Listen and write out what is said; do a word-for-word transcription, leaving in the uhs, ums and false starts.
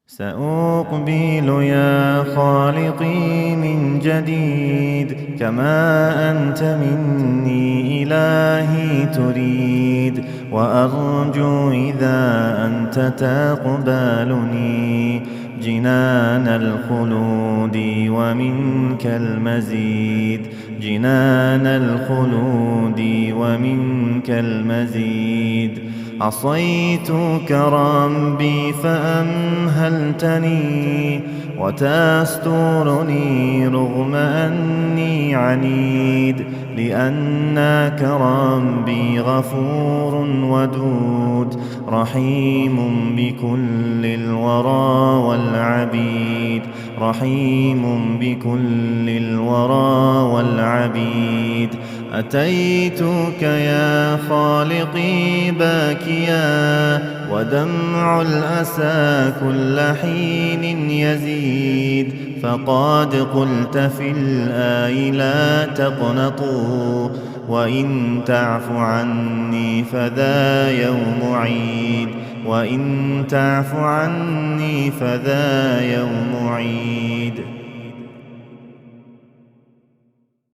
سأقبل يا خالقي من جديد، كما أنت مني إلهي تريد، وأرجو إذا أنت تقبلني جنان الخلود ومنك المزيد، جنان الخلود ومنك المزيد. عصيتك ربي فأمهلتني، وتسترني رغم أني عنيد، لأنك ربي غفور ودود، رحيم بكل الورى والعبيد، رحيم بكل الورى والعبيد. أتيتك يا خالقي باكيا، ودمع الأسى كل حين يزيد، فقد قلت في الآي لا تقنطوا، وإن تعف عني فذا يوم عيد، وإن تعف عني فذا يوم عيد.